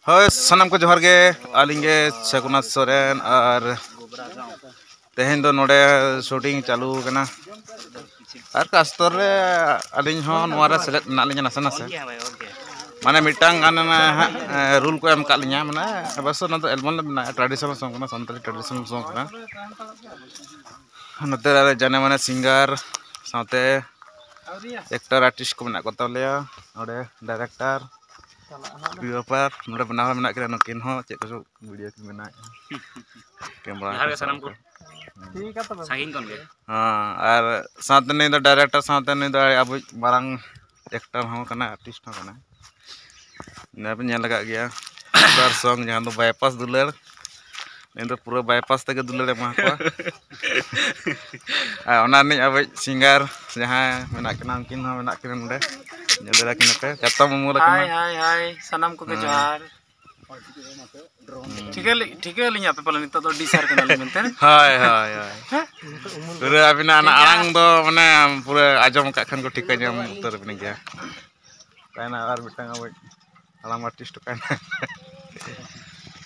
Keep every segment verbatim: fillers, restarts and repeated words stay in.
ᱦᱳᱭ, ᱥᱟᱱᱟᱢ ᱠᱚ ᱡᱚᱦᱟᱨ ᱜᱮ᱾ ᱟᱹᱞᱤᱧ ᱜᱮ ᱥᱟᱹᱜᱩᱱᱟᱛᱷ ᱥᱚᱨᱮᱱ, ᱟᱨ ᱛᱮᱦᱮᱧ ᱫᱚ ᱱᱚᱰᱮ ᱥᱩᱴᱤᱝ ᱪᱟᱹᱞᱩ ᱠᱟᱱᱟ᱾ ᱟᱨ ᱠᱟᱥᱛᱚᱨ ᱨᱮ ᱟᱹᱞᱤᱧ ᱦᱚᱸ ᱱᱚᱣᱟ ᱨᱮ ᱥᱮᱞᱮᱫ ᱢᱮᱱᱟᱜ ᱞᱤᱧᱟ ᱱᱟᱥᱮ ᱱᱟᱥᱮ᱾ ᱢᱟᱱᱮ ᱢᱤᱫᱴᱟᱝ ᱜᱟᱱ ᱚᱱᱟ ᱦᱟᱸᱜ, ᱮ, ᱨᱩᱞ ᱠᱚ ᱮᱢ ᱟᱠᱟᱫ ᱞᱤᱧᱟ, ᱢᱟᱱᱮ ᱚᱵᱚᱥᱥᱚ ᱚᱱᱟ ᱫᱚ ᱮᱞᱵᱟᱢ ᱞᱮ ᱵᱮᱱᱟᱣᱟ, ᱴᱨᱟᱰᱤᱥᱚᱱᱟᱞ ᱥᱚᱝ ᱠᱟᱱᱟ, ᱥᱟᱱᱛᱟᱲᱤ ᱴᱨᱟᱰᱤᱥᱚᱱᱟᱞ ᱥᱚᱝ ᱠᱟᱱᱟ᱾ ᱱᱚᱛᱮ ᱨᱮ ᱡᱟᱱᱮ ᱢᱟᱱᱮ ᱥᱤᱝᱜᱟᱨ ᱥᱟᱶᱛᱮ ᱮᱠᱴᱟᱨ ᱟᱨᱴᱤᱥᱴ ᱠᱚ ᱢᱮᱱᱟᱜ ᱠᱚ ᱛᱟᱞᱮᱭᱟ, ᱱᱚᱰᱮ ᱰᱟᱭᱨᱮᱠᱴᱟᱨ, ᱠᱚᱨᱤᱭᱳᱜᱨᱟᱯᱷᱟᱨ, ᱱᱚᱰᱮ ᱵᱟᱱᱟ ᱦᱚᱲ ᱢᱮᱱᱟᱜ ᱠᱤᱱᱟ, ᱱᱩᱠᱤᱱ ᱦᱚᱸ ᱪᱮᱫ ᱠᱚᱪᱚ ᱵᱷᱤᱰᱤᱭᱳ ᱠᱤᱱ ᱵᱮᱱᱟᱣᱮᱫᱼᱟ᱾ ᱠᱮᱢᱨᱟ ᱡᱚᱦᱟᱨ ᱜᱮ ᱥᱟᱱᱟᱢ ᱠᱚ᱾ ᱦᱮᱸ᱾ ᱥᱟᱺᱜᱤᱧ ᱠᱷᱚᱱ ᱜᱮ᱾ ᱦᱮᱸ, ᱟᱨ ᱥᱟᱶᱛᱮ ᱱᱩᱭ ᱫᱚ ᱰᱟᱭᱨᱮᱠᱴᱚᱨ, ᱥᱟᱶᱛᱮ ᱱᱩᱭ ᱫᱚ ᱟᱵᱚᱭᱤᱡ ᱢᱟᱨᱟᱝ ᱮᱠᱴᱟᱨ ᱦᱚᱸ ᱠᱟᱱᱟᱭ, ᱟᱨᱴᱤᱥᱴ ᱦᱚᱸ ᱠᱟᱱᱟᱭ᱾ ᱱᱤᱭᱟᱹ ᱯᱮ ᱧᱮᱞ ᱟᱠᱟᱫ ᱜᱮᱭᱟ ᱫᱩᱞᱟᱹᱲ ᱥᱚᱝ, ᱡᱟᱦᱟᱸ ᱫᱚ ᱵᱟᱭᱯᱟᱥ ᱫᱩᱞᱟᱹᱲ᱾ ᱱᱤᱭᱟᱹ ᱫᱚ ᱯᱩᱨᱟᱹ ᱵᱟᱭᱯᱟᱥ ᱛᱮᱜᱮ ᱫᱩᱞᱟᱹᱲ ᱮᱢᱟ ᱠᱚᱣᱟ᱾ ᱟᱨ ᱚᱱᱟ ᱨᱤᱱᱤᱡ ᱟᱵᱚᱭᱤᱡ ᱥᱤᱝᱜᱟᱨ ᱡᱟᱦᱟᱸᱭ ᱢᱮᱱᱟᱜ ᱠᱤᱱᱟ, ᱩᱱᱠᱤᱱ ᱦᱚᱸ ᱢᱮᱱᱟᱜ ᱠᱤᱱᱟ ᱱᱚᱰᱮ᱾ ᱧᱮᱞ ᱫᱟᱲᱮ ᱠᱤᱱᱟ ᱯᱮ, ᱪᱟᱛᱚᱢ ᱩᱢᱩᱞ ᱟᱠᱟᱱᱟ᱾ ᱦᱟᱭ, ᱦᱟᱭ, ᱦᱟᱭ, ᱥᱟᱱᱟᱢ ᱠᱚᱜᱮ ᱦᱮᱸ᱾ ᱡᱚᱦᱟᱨ᱾ ᱴᱷᱤᱠᱟᱹ ᱞᱤ-, ᱴᱷᱤᱠᱟᱹ ᱞᱤᱧᱟ ᱯᱮ ᱯᱟᱞᱮ ᱱᱤᱛᱚᱜ ᱫᱚ ᱰᱤ ᱥᱟᱨ ᱠᱟᱱᱟᱞᱤᱧ ᱢᱮᱱᱛᱮ᱾ ᱦᱳᱭ, ᱦᱳᱭ, ᱦᱳᱭ᱾ ᱦᱮᱸ? ᱯᱩᱨᱟᱹ ᱟᱹᱵᱤᱱᱟᱜ ᱚᱱᱟ ᱴᱷᱤᱠ ᱜᱮᱭᱟ᱾ ᱟᱲᱟᱝ ᱫᱚ ᱢᱟᱱᱮ ᱯᱩᱨᱟᱹ ᱟᱸᱡᱚᱢ ᱟᱠᱟᱫ ᱠᱷᱟᱱ ᱠᱚ ᱴᱷᱤᱠᱟᱹ ᱧᱟᱢ ᱩᱛᱟᱹᱨ ᱟᱹᱵᱤᱱ ᱜᱮᱭᱟ᱾ ᱛᱟᱦᱮᱱᱟ ᱟᱨ ᱢᱤᱫᱴᱟᱝ ᱟᱵᱚ ᱦᱟᱲᱟᱢ ᱟᱨᱴᱤᱥᱴ ᱚᱠᱟᱭᱮᱱᱟ?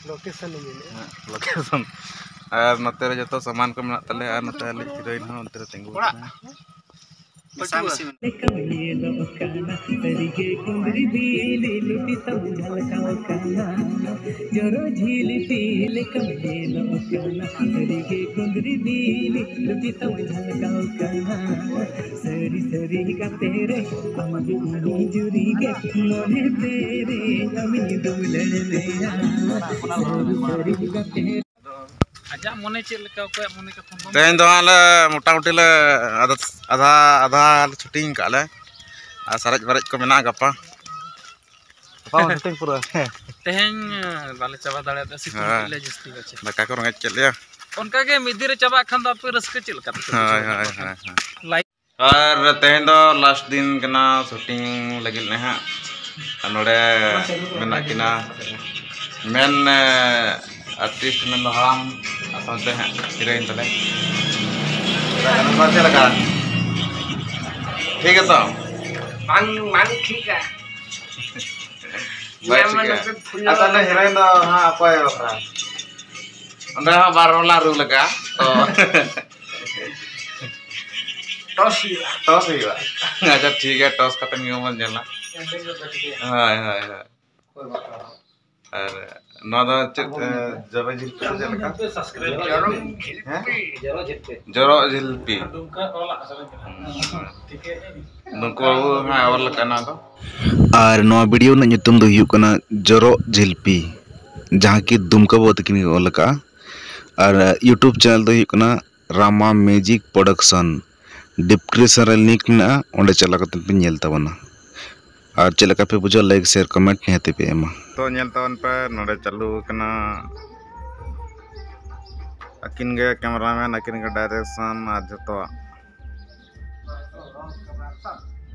ᱞᱳᱠᱮᱥᱚᱱ ᱤᱧ ᱢᱮᱱᱮᱫᱼᱟ᱾ ᱦᱮᱸ, ᱞᱳᱠᱮᱥᱚᱱ᱾ ᱟᱨ ᱱᱚᱛᱮ ᱨᱮ ᱡᱚᱛᱚ ᱥᱟᱢᱟᱱ ᱠᱚ ᱢᱮᱱᱟᱜ ᱛᱟᱞᱮᱭᱟ, ᱟᱨ ᱱᱚᱛᱮ ᱟᱞᱮ ᱦᱤᱨᱳᱭᱤᱱ ᱦᱚᱸ ᱚᱱᱛᱮ ᱨᱮ ᱛᱤᱸᱜᱩ ᱚᱲᱟᱜ᱾ ᱟᱠᱟᱱᱟ᱾ ᱢᱮᱥᱟ ᱢᱤᱥᱤ ᱢᱮᱱᱟᱜᱼᱟ᱾ ᱞᱮᱠᱟᱢ ᱧᱮᱞᱚᱜ ᱠᱟᱱᱟ, ᱥᱟᱹᱨᱤᱜᱮ ᱠᱩᱸᱫᱽᱨᱤ ᱵᱤᱞᱤ ᱞᱩᱴᱤ ᱛᱟᱢ ᱡᱷᱟᱞᱠᱟᱣ ᱠᱟᱱᱟ᱾ ᱡᱚᱨᱚ ᱡᱷᱤᱞᱯᱤ ᱞᱮᱠᱟᱢ ᱧᱮᱞᱚᱜ ᱠᱟᱱᱟ, ᱥᱟᱹᱨᱤᱜᱮ ᱠᱩᱸᱫᱽᱨᱤ ᱵᱤᱞᱤ ᱞᱩᱴᱤ ᱛᱟᱢ ᱡᱷᱟᱞᱠᱟᱣ ᱠᱟᱱᱟ᱾ ᱥᱟᱹᱨᱤ ᱥᱟᱹᱨᱤ ᱜᱟᱛᱮ ᱨᱮ ᱟᱢ ᱜᱮ ᱤᱧ ᱡᱩᱨᱤ ᱜᱮ, ᱢᱚᱱᱮ ᱛᱮᱨᱮ ᱟᱢᱤᱧ ᱫᱩᱞᱟᱹᱲ ᱢᱮᱭᱟ᱾ ᱥᱟᱹᱨᱤ ᱥᱟᱹᱨᱤ ᱜᱟᱛᱮ ᱨᱮ᱾ ᱟᱡᱟᱜ ᱢᱚᱱᱮ ᱪᱮᱫ ᱞᱮᱠᱟ, ᱚᱠᱚᱭᱟᱜ ᱢᱚᱱᱮ ᱠᱟᱛᱷᱟ ᱵᱟᱝ? ᱛᱮᱦᱮᱧ ᱫᱚ ᱦᱟᱸᱜ ᱞᱮ ᱢᱚᱴᱟᱢᱩᱴᱤ ᱞᱮ ᱟᱫᱷᱟ, ᱟᱫᱷᱟ, ᱟᱫᱷᱟ ᱞᱮ ᱥᱩᱴᱤᱝ ᱠᱟᱜᱼᱟ ᱞᱮ, ᱟᱨ ᱥᱟᱨᱮᱡ ᱵᱟᱨᱮᱡ ᱠᱚ ᱢᱮᱱᱟᱜᱼᱟ ᱜᱟᱯᱟ᱾ ᱜᱟᱯᱟ ᱵᱚᱱ ᱥᱩᱴᱤᱝ ᱯᱩᱨᱟᱹ᱾ ᱛᱮᱦᱮᱧ, ᱮ, ᱵᱟᱞᱮ ᱪᱟᱵᱟ ᱫᱟᱲᱮᱭᱟᱫᱟ, ᱥᱤᱛᱩᱝ ᱦᱮᱸ᱾ ᱠᱮᱫ ᱞᱮ ᱡᱟᱹᱥᱛᱤ ᱢᱟᱪᱷᱟ᱾ ᱫᱟᱠᱟ ᱠᱚ ᱨᱮᱸᱜᱮᱡ ᱠᱮᱫ ᱞᱮᱭᱟ᱾ ᱚᱱᱠᱟ ᱜᱮ ᱢᱤᱫ ᱫᱤᱱ ᱨᱮ ᱪᱟᱵᱟᱜ ᱠᱷᱟᱱ ᱫᱚ ᱟᱯᱮ ᱨᱟᱹᱥᱠᱟᱹ ᱪᱮᱫ ᱞᱮᱠᱟ ᱛᱮᱯᱮ ᱦᱳᱭ, ᱵᱩᱡᱷᱟᱹᱣᱟ? ᱦᱳᱭ, ᱦᱳᱭ, ᱦᱳᱭ᱾ ᱞᱟᱭᱤᱠ ᱟᱨ ᱛᱮᱦᱮᱧ ᱫᱚ ᱞᱟᱥᱴ ᱫᱤᱱ ᱠᱟᱱᱟ ᱥᱩᱴᱤᱝ ᱞᱟᱹᱜᱤᱫ ᱱᱟᱦᱟᱜ᱾ ᱟᱨ ᱱᱚᱰᱮ ᱢᱮᱱᱟᱜ ᱠᱤᱱᱟ ᱢᱮᱱ, ᱮ, ᱟᱨᱴᱤᱥᱴ ᱢᱮᱱ ᱫᱚ ᱦᱟᱲᱟᱢ, ᱟᱨ ᱥᱟᱶᱛᱮ ᱦᱟᱸᱜ ᱦᱤᱨᱳᱭᱤᱱ ᱛᱟᱞᱮ᱾ ᱪᱮᱫ ᱞᱮᱠᱟ? ᱴᱷᱤᱠ ᱜᱮᱛᱚ? ᱵᱟᱝ, ᱵᱟᱝ ᱴᱷᱤᱠᱟ᱾ ᱵᱟᱭ ᱴᱷᱤᱠᱟ᱾ ᱟᱨ ᱛᱟᱦᱞᱮ ᱦᱤᱨᱳᱭᱤᱱ ᱫᱚ ᱦᱟᱸᱜ ᱚᱠᱚᱭ ᱵᱟᱠᱷᱨᱟ? ᱚᱸᱰᱮ ᱦᱚᱸ ᱵᱟᱨ ᱦᱚᱲ ᱞᱟᱝ ᱨᱩ ᱞᱟᱜᱟ᱾ ᱛᱚ ᱴᱚᱥ ᱦᱩᱭᱩᱜᱼᱟ᱾ ᱴᱚᱥ ᱦᱩᱭᱩᱜᱼᱟ᱾ ᱟᱪᱪᱷᱟ, ᱴᱷᱤᱠ ᱜᱮᱭᱟ, ᱴᱚᱥ ᱠᱟᱛᱮ ᱜᱮ ᱵᱚᱱ ᱧᱮᱞᱟ᱾ ᱦᱳᱭ, ᱦᱳᱭ, ᱦᱳᱭ᱾ ᱟᱨ ᱱᱚᱣᱟ ᱫᱚ ᱪᱮᱫ, ᱮ, ᱡᱚᱨᱚ ᱡᱤᱞᱯᱤ ᱥᱮ ᱪᱮᱫ ᱞᱮᱠᱟ? ᱦᱮᱸ? ᱡᱚᱨᱚ ᱡᱤᱞᱯᱤ᱾ ᱦᱩᱸ᱾ ᱱᱩᱠᱩ ᱵᱟᱹᱵᱩ ᱦᱟᱸᱜ ᱚᱞ ᱠᱟᱜᱼᱟ ᱱᱚᱣᱟ ᱫᱚ᱾ ᱟᱨ ᱱᱚᱣᱟ ᱵᱷᱤᱰᱤᱭᱳ ᱨᱮᱱᱟᱜ ᱧᱩᱛᱩᱢ ᱫᱚ ᱦᱩᱭᱩᱜ ᱠᱟᱱᱟ ᱡᱚᱨᱚ ᱡᱤᱞᱯᱤ, ᱡᱟᱦᱟᱸ ᱠᱤ ᱫᱩᱢᱠᱟ ᱵᱟᱹᱵᱩ ᱛᱟᱹᱠᱤᱱ ᱠᱤᱱ ᱚᱞ ᱠᱟᱜᱼᱟ᱾ ᱟᱨ YouTube ᱪᱮᱱᱮᱞ ᱫᱚ ᱦᱩᱭᱩᱜ ᱠᱟᱱᱟ ᱨᱟᱢᱟ ᱢᱤᱣᱡᱤᱠ ᱯᱨᱚᱰᱟᱠᱥᱚᱱ᱾ ᱰᱤᱥᱠᱨᱤᱯᱥᱚᱱ ᱨᱮ ᱞᱤᱝᱠ ᱢᱮᱱᱟᱜᱼᱟ, ᱚᱸᱰᱮ ᱪᱟᱞᱟᱣ ᱠᱟᱛᱮ ᱯᱮ ᱧᱮᱞ ᱛᱟᱵᱚᱱᱟ᱾ ᱟᱨ ᱪᱮᱫ ᱞᱮᱠᱟ ᱯᱮ ᱵᱩᱡᱷᱟᱹᱣᱟ, ᱞᱟᱭᱤᱠ, ᱥᱮᱭᱟᱨ, ᱠᱚᱢᱮᱱᱴ ᱱᱤᱦᱟᱹᱛᱤ ᱯᱮ ᱮᱢᱟ᱾ ᱛᱚ ᱧᱮᱞ ᱛᱟᱵᱚᱱ ᱯᱮ, ᱱᱚᱰᱮ ᱪᱟᱹᱞᱩ ᱟᱠᱟᱱᱟ ᱟᱹᱠᱤᱱ ᱜᱮ ᱠᱮᱢᱮᱨᱟᱢᱮᱱ, ᱟᱹᱠᱤᱱ ᱜᱮ ᱰᱟᱭᱨᱮᱠᱥᱚᱱ ᱟᱨ ᱡᱷᱚᱛᱚᱣᱟᱜ᱾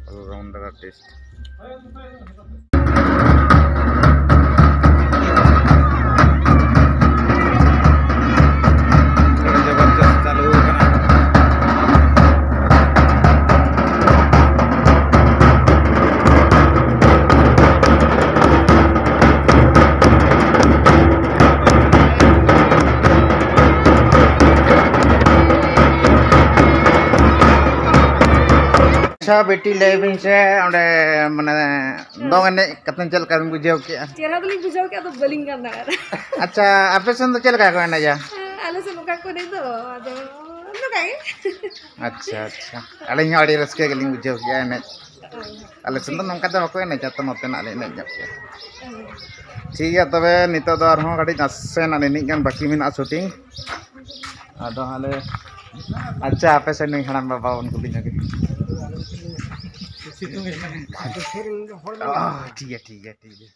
All rounder artist. ᱟᱹᱰᱤ ᱡᱚᱵᱚᱨᱫᱚᱥᱛ ᱪᱟᱹᱞᱩ ᱟᱠᱟᱱᱟ᱾ ᱟᱪᱪᱷᱟ ᱵᱤᱴᱤ, ᱞᱟᱹᱭ ᱵᱤᱱ ᱥᱮ, ᱚᱸᱰᱮ ᱢᱟᱱᱮ ᱫᱚᱝ ᱮᱱᱮᱡ ᱠᱟᱛᱮ ᱪᱮᱫ ᱞᱮᱠᱟ ᱵᱤᱱ ᱵᱩᱡᱷᱟᱹᱣ ᱠᱮᱜᱼᱟ? ᱪᱮᱦᱨᱟ ᱫᱚᱞᱤᱧ ᱵᱩᱡᱷᱟᱹᱣ ᱠᱮᱜᱼᱟ, ᱟᱫᱚ ᱵᱟᱹᱞᱤᱧ ᱜᱟᱱ ᱫᱟᱲᱮᱭᱟᱫᱟ᱾ ᱟᱪᱪᱷᱟ, ᱟᱯᱮ ᱥᱮᱱ ᱫᱚ ᱪᱮᱫ ᱞᱮᱠᱟ ᱠᱚ ᱮᱱᱮᱡᱟ? ᱦᱮᱸ, ᱟᱞᱮ ᱥᱮᱫ ᱚᱱᱠᱟ ᱠᱚ ᱮᱱᱮᱡ ᱫᱚ, ᱟᱫᱚ ᱱᱚᱝᱠᱟ ᱜᱮ᱾ ᱟᱪᱪᱷᱟ, ᱟᱪᱪᱷᱟ, ᱟᱹᱞᱤᱧ ᱦᱚᱸ ᱟᱹᱰᱤ ᱨᱟᱹᱥᱠᱟᱹ ᱜᱮᱞᱤᱧ ᱵᱩᱡᱷᱟᱹᱣ ᱠᱮᱜᱼᱟ ᱮᱱᱮᱡ᱾ ᱟᱞᱮ ᱥᱮᱱ ᱫᱚ ᱱᱚᱝᱠᱟ ᱫᱚ ᱵᱟᱠᱚ ᱮᱱᱮᱡᱟ, ᱛᱚ ᱱᱚᱛᱮᱱᱟᱜ ᱞᱮ ᱮᱱᱮᱡ ᱧᱚᱜ ᱠᱮᱜᱼᱟ᱾ ᱴᱷᱤᱠ ᱜᱮᱭᱟ, ᱛᱚᱵᱮ ᱱᱤᱛᱚᱜ ᱫᱚ ᱟᱨᱦᱚᱸ ᱠᱟᱹᱴᱤᱡ ᱱᱟᱥᱮᱱᱟᱜ ᱱᱤᱱᱤᱡ ᱜᱟᱱ ᱵᱟᱹᱠᱤ ᱢᱮᱱᱟᱜᱼᱟ ᱥᱩᱴᱤᱝ, ᱟᱫᱚ ᱦᱟᱸᱜ ᱞᱮ, ᱟᱪᱪᱷᱟ, ᱟᱯᱮ ᱥᱮᱫ ᱱᱩᱭ ᱦᱟᱲᱟᱢ ᱵᱟᱵᱟ ᱵᱚᱱ ᱠᱩᱞᱤ ᱧᱚᱜᱮ᱾ ᱚ, ᱴᱷᱤᱠ ᱜᱮᱭᱟ, ᱴᱷᱤᱠ ᱜᱮᱭᱟ, ᱴᱷᱤᱠ ᱜᱮᱭᱟ᱾